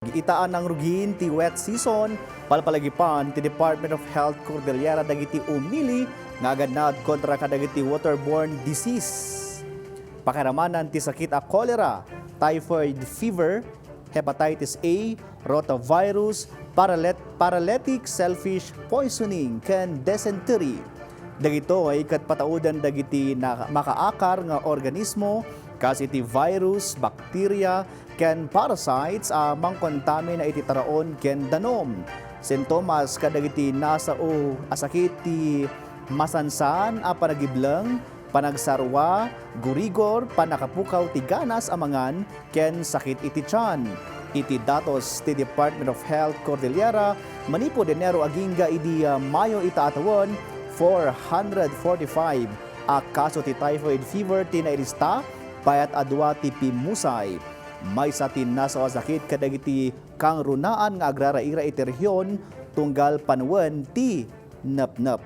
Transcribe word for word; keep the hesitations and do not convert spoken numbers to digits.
Ita a nangrugin ti wet season, palpalagipan ti Department of Health Cordillera dagiti umili nga agannad kontra kadagiti waterborne disease. Pakaramanan ti sakit a cholera, typhoid fever, hepatitis A, rotavirus, paralet-, paralytic cellfish poisoning, ken dysentery. Dagitoy ket pataudan dagiti na-, makaakar nga organismo, kas iti virus, bakterya, ken parasites a mangkontamina iti taraon ken danum. Sintomas kadagiti nasao a sakit ti masansan a panagibleng, panagsarua, gurigor, pannakapukaw ti ganas a mangan, ken sakit iti tiyan. Iti datos ti Department of Health Cordillera, manipud Enero agingga idi, ah, Mayo ita a tawen, four hundred forty-five a kaso ti typhoid fever ti nailista, payat a dua ti pimmusay. Maysa ti nasao a sakit kadagiti kangrunaan nga agraraira iti rehion tunggal panawen ti nepnep.